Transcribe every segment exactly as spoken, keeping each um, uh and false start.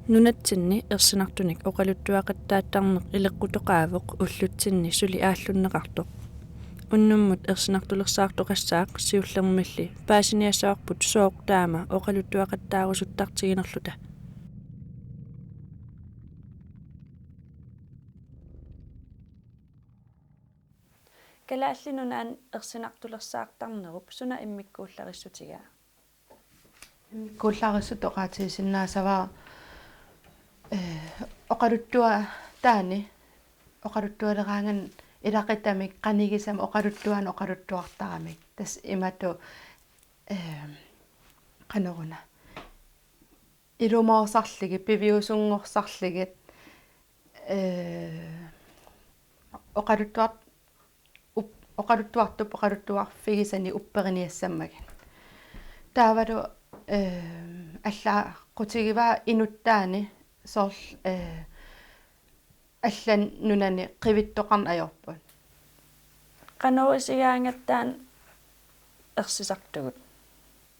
Nunatsinni ersinartunik oqaluttuaqattaattarneq ileqqutoqaavoq ullutsinni suli aallunneqartoq. Unnummut ersinartulersaartoqassaaq siullermilli paasiniassavarput sooq taama oqaluttuaqattaarusuttartiginerluta. Kalaallit Nunaanni ersinartulersaartarnerup suna immikkuullarissutigaa? Immikkuullarissutut oqaatigisinnaasavara, eh, oqaluttuaq taanna, oqaluttualeraangat ilaquttami qanigisami oqaluttuanik oqaluttuartaramik. Tassa imatut, eh, qanoruna. Ilumoorsarlugit, piviusunngorsarlugit, eh, oqaluttuart-, up-, oqaluttuartup oqaluttuarfigisanik upperiniassammagit. Taavalu, eh, allaaqutigivaa inuttaani soorlu, eh, allanut nunanut qivittoqarneq ajorput. Qanoq isigaangatta taanna ersisartugut?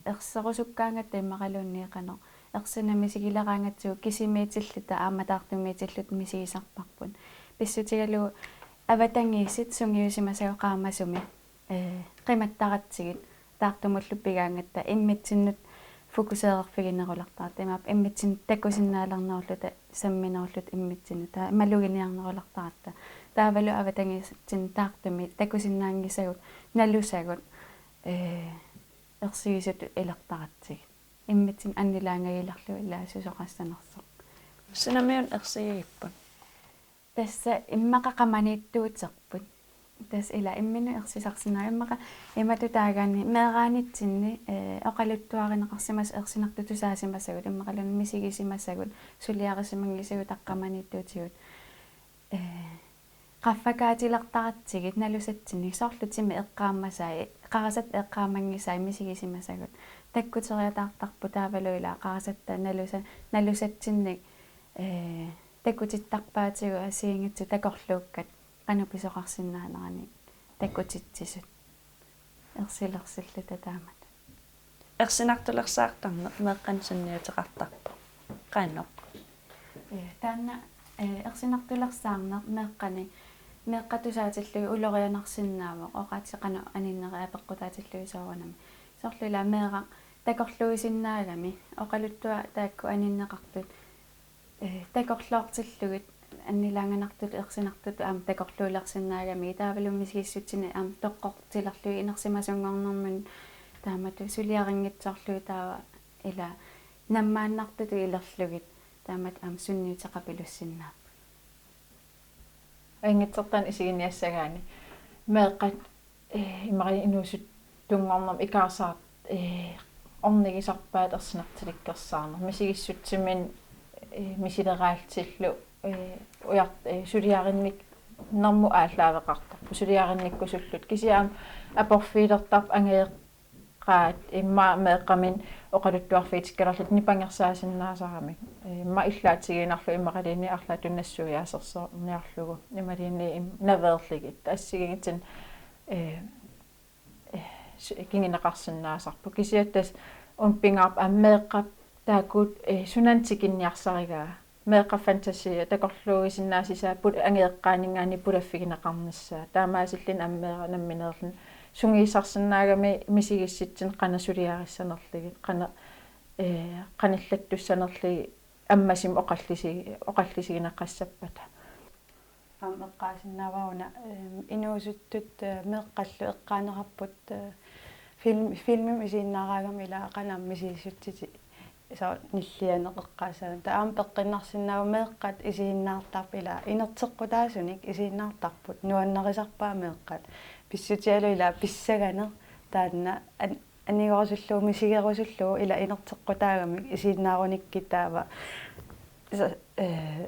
Erserusukkaangatta immaqaluunniit qanoq. Ersinarneq misigileraangatsigu kisimiitilluta aamma taartumiitilluta misigisarparput. Pissutigalugu avatangiisit sungiusimasagut qaamasumi, eh, qimattaratsigit taartumullu pigaangatta immitsinnut fokuseerfiginerulertaratta. Imaappoq immitsinnut takusinnaalernerulluta samminerulluta immitsinnut. Taava maluginiarnerulertaratta. Taavalu avatangiisitsinnut taartumik takusinnaanngisagut, nalusagut, eh, ersigisutut ilertaratsigit. Immitsinnut annilaangagilerlugu ilaa susoqassanersoq. Sinamiun ersigigipput? Tassa immaqa qamaniittuuterput. Tassa ila imminut ersisarsinnaavat immaqa imatut taagaanni meeraanitsinni, eh, oqaluttuarineqarsimasoq ersinartut tusaasimasagut immaqaluunniit misigisimasagut suliarisimanngisagut taqqamaniittuutigut. Eh, qaffakaatilertaratsigit nalusatsinnik soorlu timip eqqaammasai, qarasatta eqqaammanngisai misigisimasagut. Takkuteriataartarput taavalu ila qarasatta nalusa-, nalusatsinnik, eh, takutittarpaatigut assigiinngitsut takorluukkat qanoq pisoqarsinnaaneranik takutitsisut. Ersilersilluta taamatut. Ersinartulersaartarneq meeqqanik sunniuteqartarpoq. Qanoq? Ee, taanna, ee, ersinartulersaarneq meeqqanik, meeqqat tusaatillugit ulorianarsinnaavoq, oqaatsit qanoq aninnerit apeqqutaatillugit soorunami. Soorlu ila meeraq takorluuisinnaagami, oqaluttuaq taakku aninneqartut, eh, takorloortillugit annilaanganartutut ersinartutut aamma takorluulersinnaagamigit taavalu misigissutsinnik aamma toqqortilerlugit inersimasunngornermut taamatut suliarinngitsoorlugit taava ila nammaannartutut ilerlugit taamatut aamma sunniuteqapilussinnaapput. Anngitsortaani isiginiassagaanni meeqqat, eh, imaluunniit inuusuttunngornermi ikaarsaat, eh, ornigisarpaat ersinartulersaarneq. Misigissutsiminnik, eh, misileraallutillu, eh, ujar-, eh, suliarinnik nermut aallaaveqartarput. Suliarinnikkusullutik. Kisianni aamma aporfigilertarput angajoq- qaat immaqa meeqqaminnik oqaluttuarfigitikkaluarlutik nipangersaasinnaasarami. Immaqa illaatigiinnarlugu imaluunniit arlaatigut nassuiaasersorniarlugu. Imaluunniit im-, naveerlugit. Assigiinngitsunik, eh, eh, su-, kinguneqarsinnaasarput. Kisianni tassa una pingaarpoq aamma meeqqap taakku, eh, sunaana tikinniarsarigaa. Meeqqap fantasi takorluuisinnaassusaa pul-, angajoqqaaninngaanniit pulaffigineqarnissaa. Taamaasilluni aamma meeraq nammineerluni sungiusarsinnaagami misigissutsinnik qanoq suliarissanerlugit, qanoq, eh, qanillattussanerlugit ammasumik oqallisi-, oqallisigineqassappata. Aamma eqqaasinnaavara una, eh, inuusuttut, eh, meeqqallu eqqaaneqarput, eh, film-, filmimik isiginnaaraagami ila qanoq aamma misigissutsitit soorlu nillianeq eqqaassavat. Taava aamma peqqinnarsinnaavoq meeqqat isiginnaartarput ila inerteqqutaasunik isiginnaartarput nuannarisarpaat meeqqat. Pissutigalugu ila pissaganeq taanna an-, anigerusullugu misigerusullugu ila inerteqqutaagamik isiginnaarunikkit taava sa-, eh,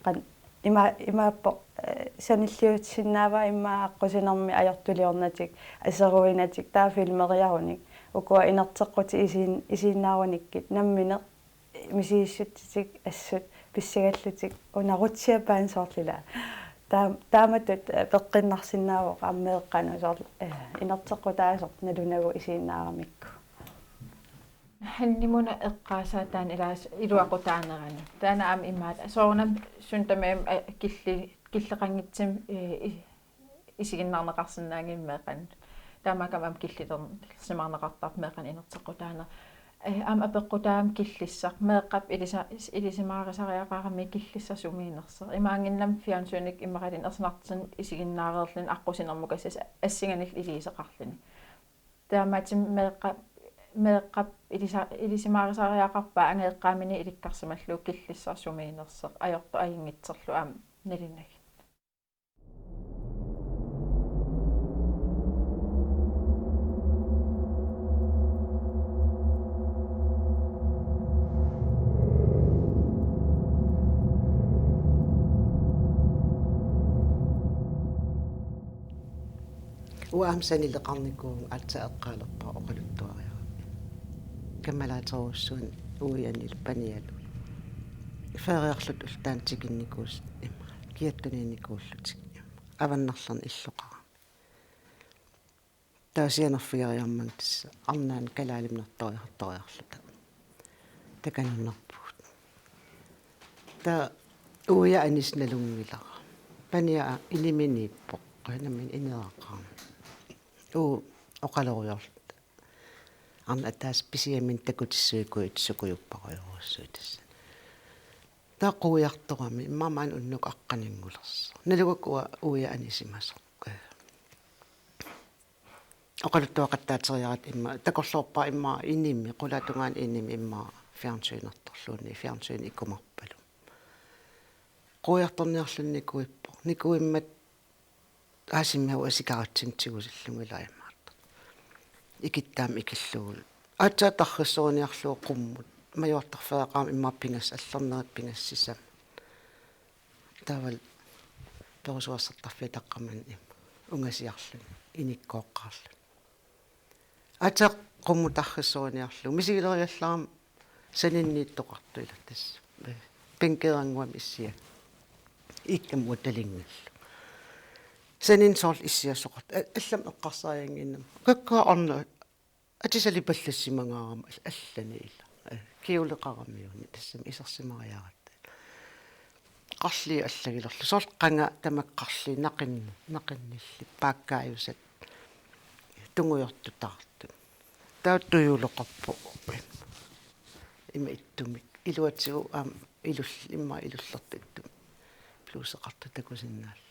qan-, ima-, imaappoq, eh, sanilliussinnaavaa immaqa aqqusinermi ajortuliornatik, aseruinatik, taava filmeriarunik, ukua inerteqqutit isiin-, isiginnaarunikkit, nammineq misigissutsitik assut pissagallutik, una rutsjebane soorlu ila. Taam-, taamatut, eh, peqqinnarsinnaavoq aamma meeqqanut soorlu, eh, inerteqqutaasoq nalunagu isiginnaaramikku. Hannimunut eqqaasaat taanna ilaas iluaqutaanerani. Taanna aamma imaat soorunami suut tamarmik, eh, killi-, killeqanngitsumik, eh, i-, isiginnaarneqarsinnaanngimmat meeqqanut. Taamaakkami aamma killilersimaarneqartarpoq meeqqanut inerteqqutaaneq. Eh, aamma apeqqutaavoq killissaq. Meeqqap ilisa-, ilisimaarisariaqarami killissaq sumiinnersoq. Imaanngilaq fjernsynikkut immaqaluunniit ersinartornermut isiginnaareerluni aqqusinermukassasut assinganillu iliuuseqarluni. Taamaattumik meeqqa-, meeqqap ilisa-, ilisimaarisariaqarpaa angajoqqaamini ilikkarsimallugu killissaq sumiinnersoq ajortoq ajunngitsorlu aamma nalunagit. Uanga aamma sanileqarnikuuvunga aatsaat eqqaalerpara oqaluttuariarami. Kammalaaterujussuuvoq uianilu panialu. Feriarluta ulloq taanna tikinnikuusoq immaqa. Kiattuniinnikuullutik immaqa. Avannarlerni illoqarami. Taava sianerfigeriarmat tassa arnaanik kalaalimut nertoriartortarluta. Takanunnerpugut. Taava uia anisi nalunngilara. Pania iniminiippoq, nammineq ineeraqarami. Uu oqaloriarluta. Arnat ataaseq pisiaminnik takutissuikuit sukujupparujorujussuit tassa. Taava quiartorami, immaqa maani unnukkut aqqaninngulersoq. Nalugakku uia anisimasoq. Oqaluttuaqattaateriaratta immaqa, takorloorpara immaqa inimi, qulaatungaani inimi immaqa fjernsynertorluunniit, fjernsyn ikumarpaluk. Quiartorniarluni nikuippoq. Nikuimmat aasimmavunga sikaritsinni tigusillunga ilaa imaattoq. Ikittaamik ikillugu. Aatsaat tarrissoriniarlugu qummut. Majuartarfeqarami immaqa pingasut, allarnerit pingasut sisamat. Taavalu perusuersartarfia taqqamani immaqa ungasiarluni, inikkooqqaarluni. Aatsaat qummut tarrissoriniarlugu. Misigileriallarama saninniittoqartoq ilaa tassa. Bænkeerannguamik issiat. Iikkamut talinngillu. Saninni soorlu issiasoqartoq. A-, allamik eqqarsariannginnama. Kakkaak arnat. Atisali pallassimagaarama al-, allani ilaa. Eh, kjoleqaramiuni tassami isersimariaratta. Qarliit allagilerlugit. Soorlu qanga tamakku qarliit naqin-, naqinnillit paakkaajusat tungujortutaartut. Taava tujuloqarpoq. Ima ittumik. Iluatigut aamma ilul-, immaqa ilullertut ittumik. Bluseqartut takusinnaallugu.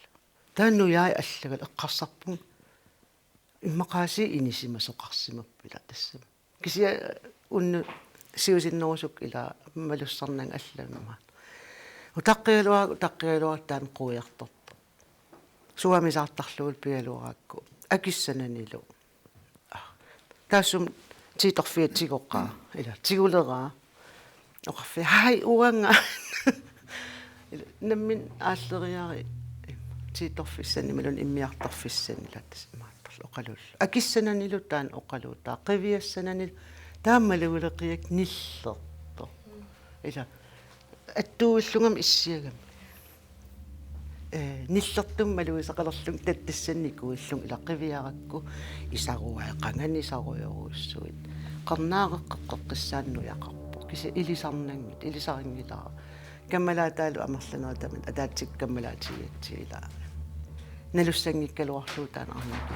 Taava nujai allagalu eqqarsarpunga. Immaqaasiit inisimasoqarsimapput ilaa tassami. Kisianni unnuk siusinnerusukkut ilaa malussarnanga allamik. Utaqqigaluarakku, utaqqigaluarakku taanna quiartorpoq. Suamisaartarlugulu pigaluarakku. Akissananilu. Taassuma tiitorfiata tigoqaa, ilaa, tiguleraa. Oqarfia, haj, uanga. Ilaa, nammineq aalleriarit tiitorfissanni imaluunniit immiartorfissanni ilaa tassa imaattorlu oqaluulluta. Akissananilu taanna oqaluutaa, qiviassananilu taama malugileqiakka nillertoq. Ilaa, attuuillungami issiagami. Eh, nillertumik malugisaqalerlunga tatassannik nikuillunga ilaa qiviarakku isaruai qanganiisarujorujussuit. Qernaaqeqqeqqissaanut nujaqarpoq. Kisianni ilisarnanngitsoq, ilisarinngilara. Kammalaataalu amerlanerit tamatta ataatsikkut kammalaatigigatsigu ilaa. Nalussanngikkaluarlugu taanna arnat.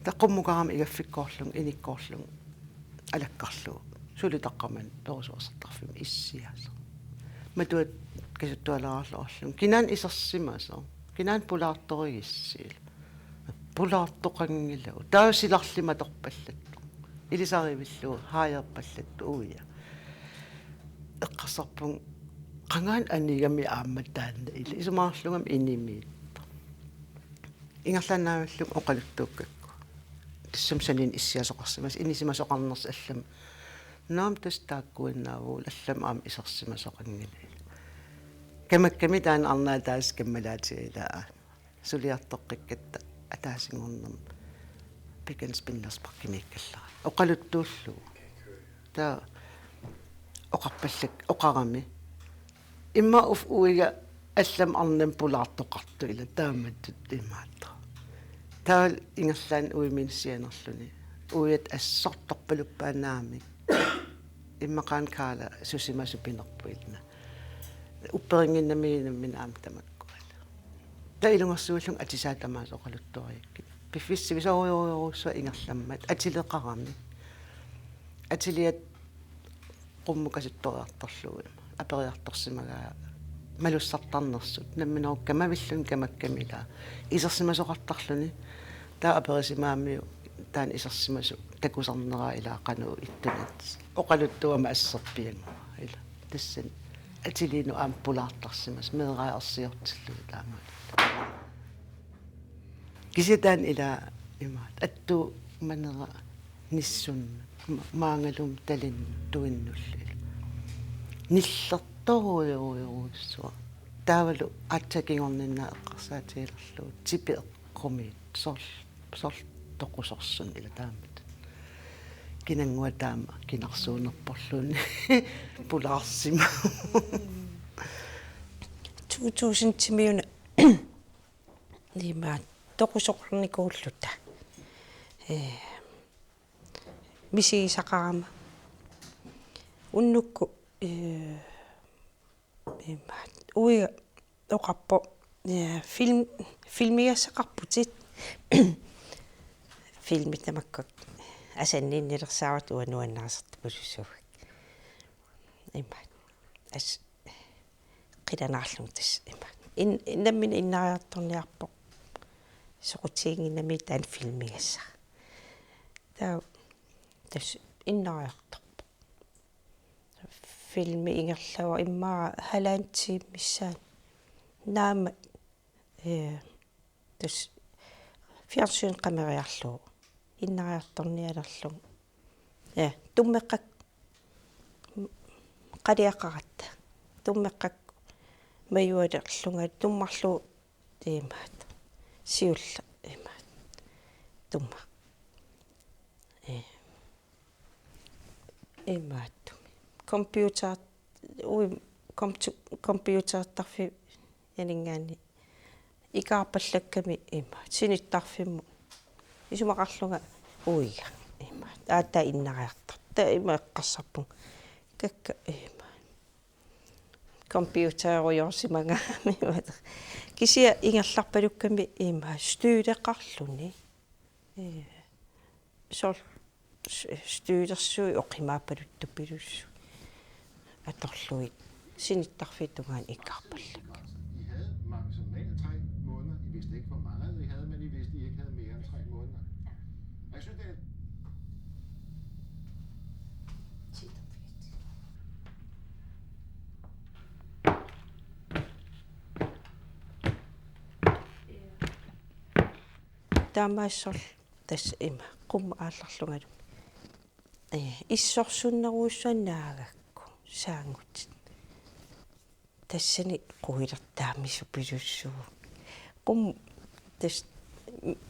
Taava qummukarama igaffikkoorlunga, inikkoorlunga alakkarlugu. Suli taqqamani perusuersartarfimmi issiasoq. Matuat kasuttualaareerlunga. Kinaana isersimasoq. Kinaana pulaartorigissi. Pulaartoqanngilagut. Taava silarlimatorpallattoq. Ilisarivillugu haajarpallattoq uia. Eqqarsarpunga qangaana anigami aamma taanna ila. Isumaqarlunga inimiittoq. Ingerlaannavillunga oqaluttuukkakku. Tassami saniani issiasoqarsimasoq, inisimasoqarnersoq allamik. Naamik tassa taakkuinnaavugut allamik aamma isersimasoqanngilaq. Kamakkami taanna arnaa ataaseq kammalaatiga ilaa. Suliartoqqikkatta ataasinngornermi Pickens Pinnersparkimiikkallara. Oqaluttuullugu. Taava oqarpallak-, oqarami. Immaqa uf-, uiga allamik arnamik pulaartoqartoq ila taamatut imaattoq. Taavalu ingerlaannaq uimiinnaq sianerluni. Uiat assortorpaluppaa naamik. Immaqaana Kaala susimasoq pinerpoq ila. Upperinnginnamiuk nammineq aamma tamakku. Taava ilungersuullunga atisaat tamaasa oqaluttuariakkit. Piffissaq sivisoorujorujussuaq ingerlammat atileqarami. Atiliat qummukasuttoriartorlugu aperiartorsimagaa malussartarnersut. Nammineq kamavilluni kamakkami ilaa. Isersimasoqartarluni. Taava aperisimagamiuk taanna isersimasoq takusarneraa ilaa qanoq ittunat. Oqaluttuugama asserpiannguaq ila. Tassani atiliinut aamma pulaartarsimasoq meeraasersiortillugu taamaalluni. Kisianni taanna ila imaattoq attuumanera nissunnut ma-, maangalummik talinnut tuinnullu ila. Nillertorujorujussuaq. Taavalu aatsaat kingorna eqqarsaatigilerlugu tipi eqqumiitsoq soorlu toqusorsunik ila taamatut. Kinannguaq taama kinarsuunerporluunniit pulaarsimavoq. To tusind-imiuna imaattoq toqusoqarnikuulluta. Ee, misigisaqarama. Unnukkut, ee, imaattoq uiga oqarpoq, ee, film-, filmigassaqarputit. Filmit tamakku asanninnilersaarutit uanga nuannarisartupilussuuvoq. Imaattoq. As-, qilanaarlunga tassa imaattoq. In-, nammineq innariartorniarpoq. Soqutiginnginnami taanna filmigassaq. Taava tassa innariartorpoq. Filmi ingerlavoq immaqa halvanden time missaani. Naammat, ee, tassa fjernsyn qameriarlugu. Innariartornialerlugu. Ja, tummeqqakka qaliaqaratta. Tummeqqakka majualerlunga tummarlugu imaattoq. Siulleq imaattoq. Tumma. Ee. Imaattumik. Computer, ui, compu-, computertarfianinngaanniit ikaarpallakkami imaattoq. Sinittarfimmut. Isumaqarlunga uiga. Imaattoq. Aatsaat innariartortoq. Taava ima eqqarsarpunga. Kakkaak imaattoq. Computerujoorsimagami. Kisianni ingerlarpalukkami imaattoq støtteqarluni. Ee, soorlu s-, støttersuit oqimaappaluttuppilussuit. Atorlugit sinittarfiit tungaanut ikaarpallakkit. I havde maksimalt tre måneder. I vidste ikke, hvor meget I havde, men I vidste, I ikke havde mere end tre måneder. Og jeg synes, det er Taamaassorlu tassa ima qummut aallarlungalu. Ee, issorsunnerujussuaq naagakku saangutit. Tassani quilertaamisupilussuuvoq. Qummut tassa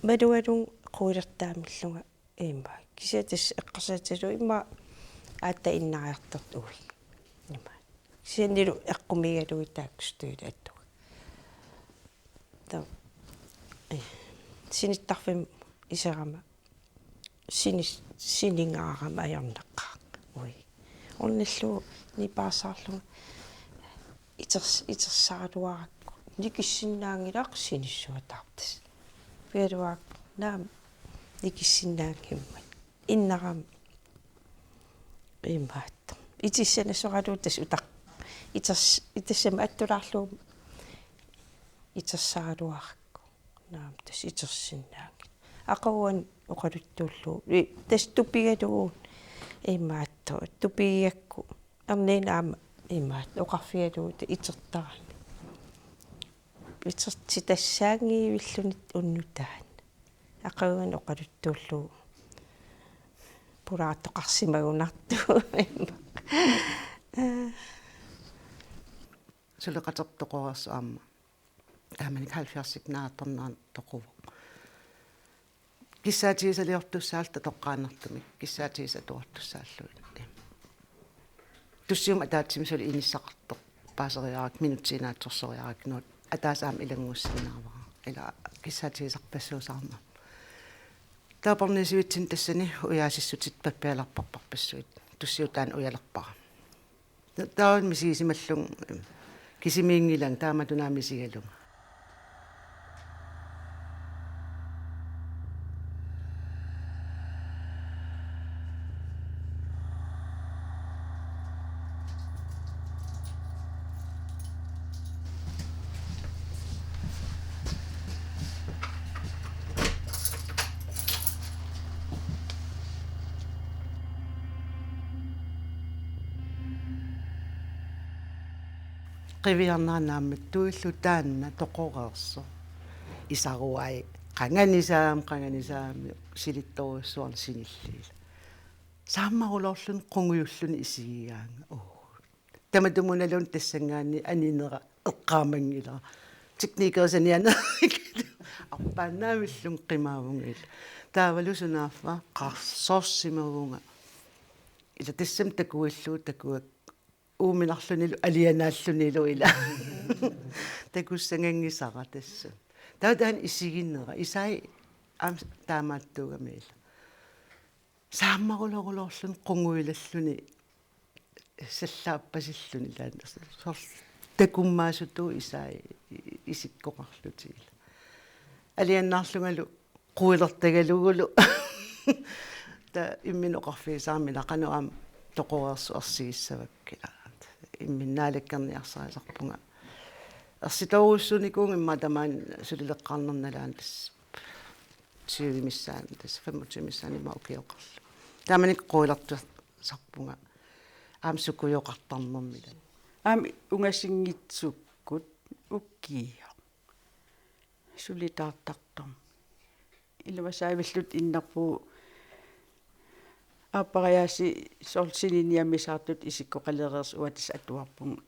malugalugu quilertaamillunga ima. Kisianni tassa eqqarsaatigalugu ima aatsaat innariartortoq uiga. Ima. Kisiannilu eqqumiigalugit taakku støttet attuga. Taava, ee, sinittarfimmut iserama sinis-, siningaarama ajornaqaaq. Ui. Ornillugu nipaarsaarlunga iters-, itersaraluarakku. Nikissinnaanngilaq sinissuataarpoq tassa. Pigaluarakku naamik nikissinnaanngimmat. Innarama imaattoq. Itissanasoralugu tassa utaq-, iters-, itassama attulaarlugu itersaraluarakku. Naamik tassa itersinnaanngilaq. Aqaguani oqaluttuullugu. I, tassa tupigalugu imaattoq. Tupigigakku. Erniinnaq aamma imaattoq. Oqarfigalugu itertarami. Itertitassaanngivilluni unnuk taanna. Aqaguani oqaluttuullugu. Pulaartoqarsimagunartugut. Suleqatertoqoreersoq aamma. Taamanikkut halvfjerdsit naatarneranni toquvoq. Kissaatigisaliortussaalluta toqqaannartumik, kissaatigisatuartussaallugit. Tussiummik ataatsimik suli inissaqartoq paaseriarakku, minutsit naatsorsoriarakku, nuut ataaseq aamma ilanngussinnaavara. Ila kissaatigisarpassuusaarnermut. Taava porniisivitsinni tassani ujaasissutit pappialerparparpassuit. Tussiuttaaq ujalerpara. Taava misigisimallunga kisimiinngilanga taamatut aamma misigalunga. Qiviarnera naammattuillu taanna toqoreersoq. Isaruai qanganisaam, qanganisaami silittorujussuarnik sinilliila. Saammaruloorluni qungujulluni isigigaanga. Uu. Tamatumunaluunniit tassanngaanniit aninera eqqaamanngilara. Teknikerit sanianerit. Arpaannaavillunga qimaavunga ilaa. Taavalu sunaaffa qarsoorsimavunga. Ila tassami takuillugu takuakka uuminarlunilu alianaallunilu ila. Takussanngisara tassa. Taava taanna isiginera. Isai aamma taamaattuugami ila. Saammaruloorluni qungujulalluni sallaappasilluni taanna. Soorlu takummaasutut isai isikkoqarlutik ila. Alianaarlungalu quilertagalugulu. Taava imminut oqarfigisarami ila qanoq aamma toqoreersoq ersigissavakka ila. Imminut naalakkerniarsarisarpunga. Ersitoorujussuunikuuvunga immaqa tamaani sulileqqaarneq nalaani tassa tyve missaani, tassa femogtyve missaani immaqa ukioqarlunga. Taamanikkut quilertusarpunga. Aamma sukujoqartarnermi ila. Aamma ungasinngitsukkut ukioq. Suli taartartormi. Ilavasaavilluni innarpugut aappariaasiit soorlu sininiamisaartutut isikkoqalereersut uanga tassa atuarpunga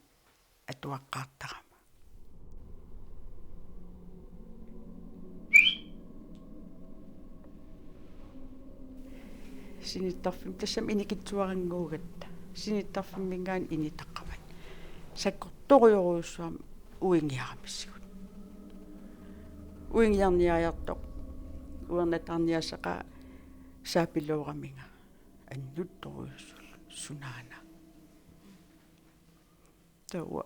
atuaqqaartarama. Sinittarfimmi tassami inikitsuarannguugatta. Sinittarfimminngaanniit initaqavat. Sakkortorujorujussuarmik uingiaramissigut. Uingiarniariartoq. Uernataarniassaqaaq saapilooramiga. Annuttorujussuullugu sunaana. Taava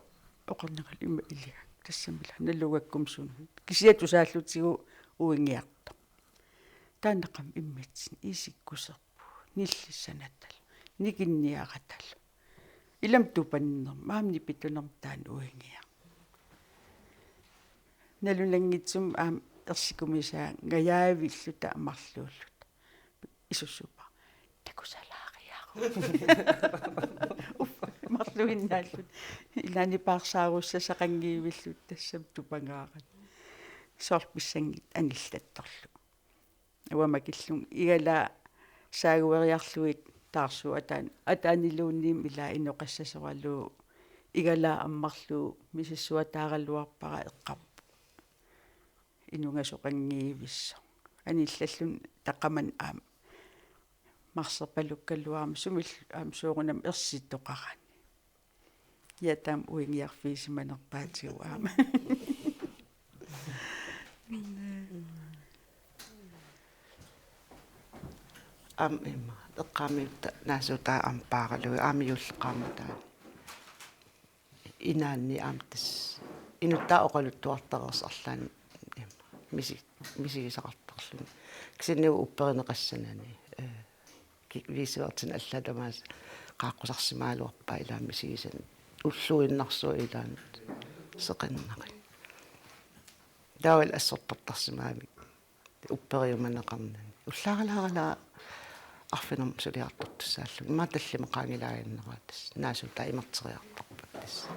oqarneqalu ima iligak. Tassami ila nalugakku suna. Kisianni tusaallutigu uingiartoq. Taannaqami immitsinnut isikkuserpugut, nillissanatalu, nikinniaratalu. Ilami tupannermi, aamma nipitunermi taanna uingiaq. Nalunanngitsumik aamma ersikumisaangajavilluta marluulluta. Isussuuppara. Takusalaariaruk. Uffa, marluinnaalluni. Ilaanni paarsaarussasaqanngivilluta tassami tupangaarat. Soorlu pissanngitsoq anillattorlu. Uanga makillunga igalaa saagueriarlugit taarsuup ataan-, ataaniluunniimmi ilaa inoqassasoralugu igalaa ammarlugu misissuataaraluarpara eqqarpoq. Inungasoqanngivissoq. Anillalluni taqaman aamma. Marserpalukkaluarami sumillu aamma soorunami ersittoqarani. Ja taama uingiarfigisimanerpaatigut aamma. Aamma ima. Eqqaamiutta naasuutaa aamma paaralui aamma juulleqaarmata. Inaanni aamma tassa. Inuttaa oqaluttuartareersoq arlaanni ima. Misi-, misigisaqartarluni. Kisianni upperineqassanani. Eh, ki-, viisiværelsinik allaat tamaasa qaaqqusarsimagaluarpaa ilaa misigisani. Ulluinnarsuaq ilaanni seqinnaqi. Taavalu assortortarsimagami. upperiumaneqarnani. Ullaaralaaralaa arfineq-marluk suliartortussaalluni. Immaqa tallimat qaangilaaginnaraat tassa. Naasuutaa imerteriartorput tassa.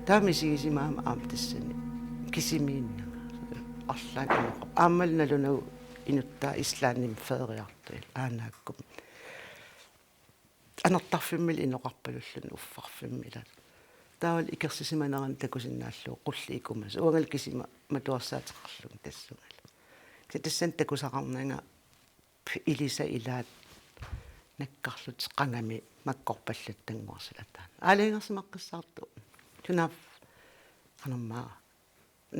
Taava misigisimagama aamma tassani kisimiinnanga. Arlaannik inoqarpoq. Aammalu nalunagu inuttaa Islandimi feriartut aanaakkummi. Anartarfimmili inoqarpalulluni uffarfimmi ila. Taavalu ikersisimanerani takusinnaallugu qulleq ikumasoq. Uangalu kisima matuarsaateqarlunga tassungalu. Kisianni tassani takusaqarnanga ilisat ilaat nakkarlutik qangami makkorpallattannguaq silataanni. Aalajangersimaqqissaartoq. Sunaaffa qanormaa.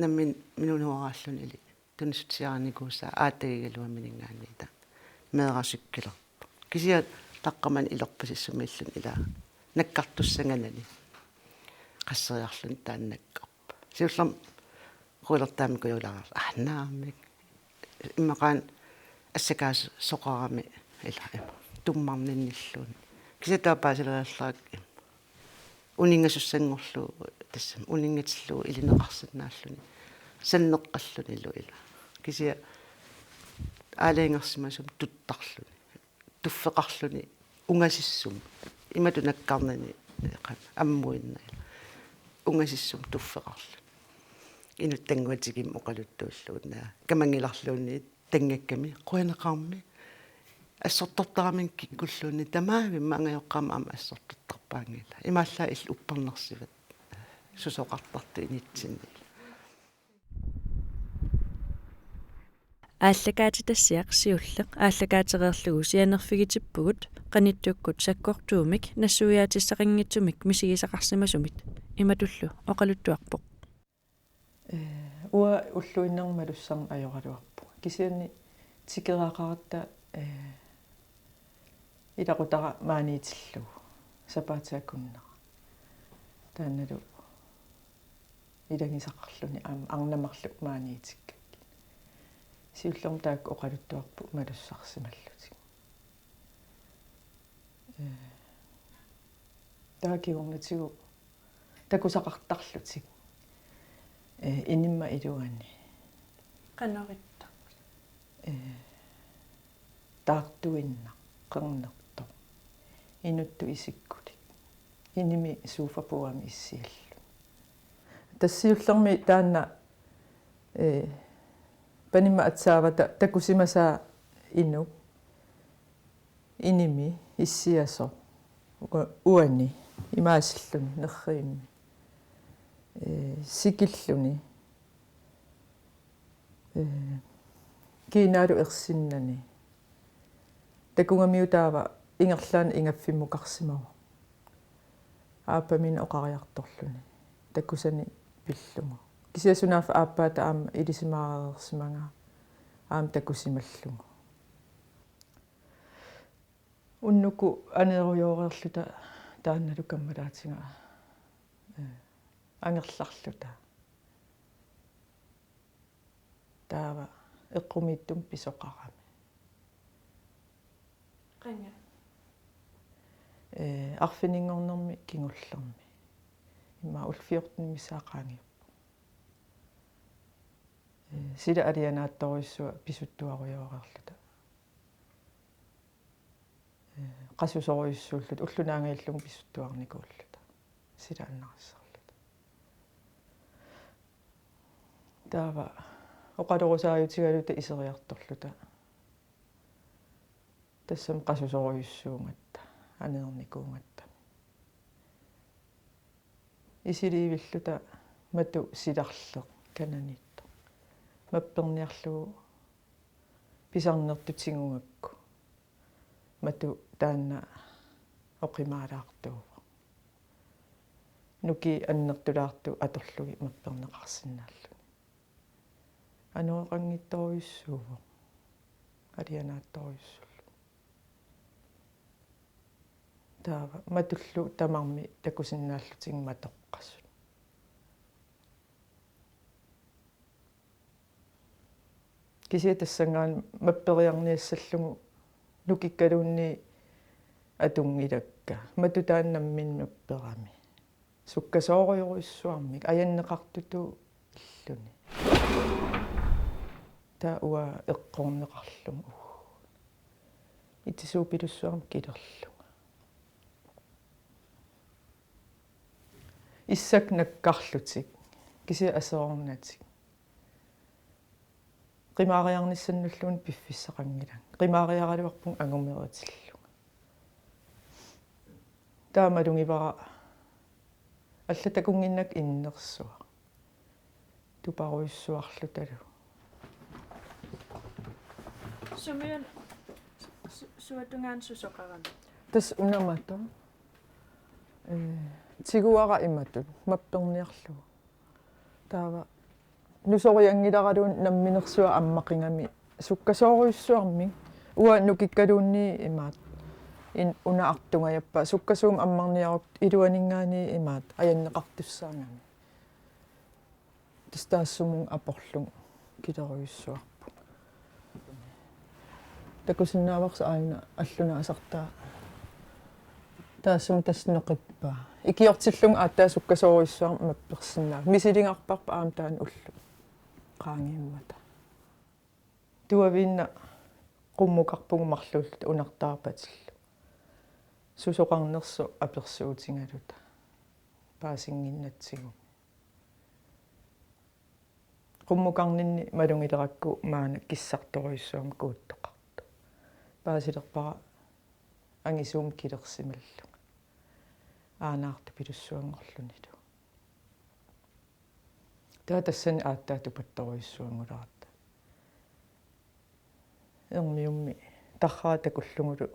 Nammineq minunuaraallunili tunissutiarinikuusaa aatagigaluamininngaanniita meerasukkilerpoq. Kisianni taqqamani ilerpasissumiilluni ila nakkartussanganani qasseriarluni taanna nakkarpoq. Siullermik quilertaamikujulaarlunga. Ah, naamik. Immaqaana assakaasoqarami ila ima. Tummarninnilluunniit. Kisianni taava paasileriallarakku ima. Uninngasussanngorlugu tassami uninngatillugu ilineqarsinnaalluni. Sanneqqallunilu ila. Kisianni aalajangersimasumik tuttarluni. Tuffeqarluni ungasissumik. Imatut nakkarnani ammuinnaq ila. Ungasissumik tuffeqarluni. Inuttannguatigimmik oqaluttuulluunniit. Kamanngilarluunniit tanngakkami, qujanaqaarmi. Assortortaramik kikkulluunniit tamaavimmik angajoqqaama aamma assortortarpaanngilaq. Imaallaat illit uppernersivat. Susoqartartut initsinni. Aallakaatitassiaq siulleq aallakaatereerlugu sianerfigitippugut qanittukkut sakkortuumik nassuiaatissaqanngitsumik misigisaqarsimasumit imatullu oqaluttuarpoq. Ee, uanga ulluinnarni malussannik ajoraluarpunga. Kisianni tikeraaqaratta, ee, ilaqutara maaniitillugu sapaatip akunnera. Taannalu ilagisaqarluni aamma arnat marluk maaniitikkakkit. Siullermik taakku oqaluttuarput malussarsimallutik. Ee, taava kingornatigut takusaqartarlutik. Ee, inimma iluani. Qanoq ittarput? Ee, taartuinnaq, qernertoq. Inuttut isikkulik. Inimi sofapuuami issialluni. Tassa siullermik taanna, ee, panimma atsaavata takusimasaa inuk. Inimi issiasoq u-, uani imaasilluni nerriimmi, ee, sikilluni, ee, kiinaalu ersinnani. Takugamiuk taava ingerlaannaq ingaffimukarsimavoq. Aappaminik oqariartorluni. Takusani pillugu. Kisianni sunaaffa aappaata aamma ilisimaareersimagaa aamma takusimallugu. Unnukkut aneerujooreerluta taannalu kammalaatiga, ee, angerlarluta. Taava eqqumiitsunik pisoqarami. Qanga? Ee, arfininngornermi kingullermi. Immaqa ullut fjortenit missaat qaangiupput. Ee, sila alianaatsorujussuaq pisuttuarujooreerluta. Ee, qasusorujussuulluta ulloq naangajallugu pisuttuarnikuulluta. Sila annarisarluta. Taava Oqalorusaajutigaluta iseriartorluta. Tassami qasusorujussuugatta, aneernikuugatta. Isiliivilluta matu silarleq kananiittoq. Mapperniarlugu pisarnertut tigugakku. Matu taanna oqimaalaartuuvoq. Nukiit annertulaartut atorlugit mapperneqarsinnaalluni. Anoreqanngitsorujussuuvoq. Alianaatsorujussuullugu. Taava matullu tamarmik takusinnaallutigit matoqqasut. Kisianni tassanngaanniit mapperiarniassallugu nukikkaluunniit atunngilakka. Matu taanna nammineq mapperami. Sukkasoorujorujussuarmik ajanneqartutut illuni. Taava uanga eqqorneqarlunga uagut. Itisuupilussuarmik kilerlunga. Issakka nakkarlutik, kisianni aserornatik. Qimaariarnissannulluunniit piffissaqanngilanga. Qimaariaraluarpunga angumeritillugu. Taava malugivara allat takunnginnakku innersuaq. Tuparujussuarlutalu. Sumiuna su-, suatungaanut susoqarami? Tassa una matu. Ee, tiguara imatut, mapperniarlugu. Taava nusorianngilaraluunniit namminersuaq ammaqigami sukkasoorujussuarmik. Uanga nukikkaluunniit imaattoq. In-, una artungajappaa sukkasuumik ammarniarukku iluaninngaanniit imaattoq ajanneqartussaagami. Tassa taassumunnga aporlugu kilerujussuarpunga. Takusinnaavarsi aajuna allunaasartaa. Taassuma tassa neqippaa. Ikiortillugu aatsaat sukkasoorujussuarmik mappersinnaavat. Misiligarparput aamma taanna ulloq qaangiummata. Tuaviinnaq qummukarpugut marluulluta unartaarpatillu. Susoqarnersoq apersuutigaluta. Paasinnginnatsigu. Qummukarninni malugilerakku maanna kissartorujussuarmik kuuttoqartoq. Paasilerpara angisuumik kilersimallunga. Aanaartupilussuanngorlunilu. Taava tassani aatsaat tupattorujussuannguleratta. Ermiummi tarrara takullugulu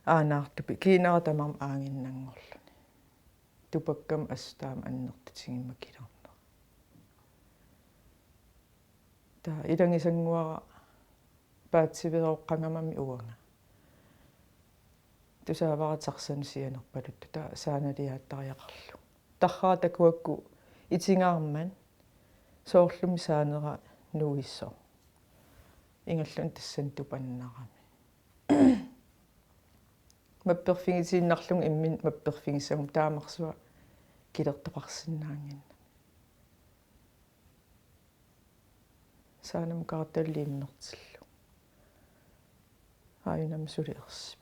aanaartupik kiinara tamarmi aaginnanngorluni. Tupakkama assut taama annertutigimmata kilerneq. Taava ilagisannguara paatsiveeroqqagamami uanga. Tusaavara Tarzanip sianerpaluttoq taava saanaliaattariaqarlugu. Tarrara takuakku itigaarmat soorlumi saanera nuisoq. Ingerlaannaq tassani tupannarami. Mapperfigitiinnarlugu imminut mapperfigissaguma taamarsuaq kilertoqarsinnaannginnami. Saanamut kaartaliimmertillugu. Aajunami suli ersip.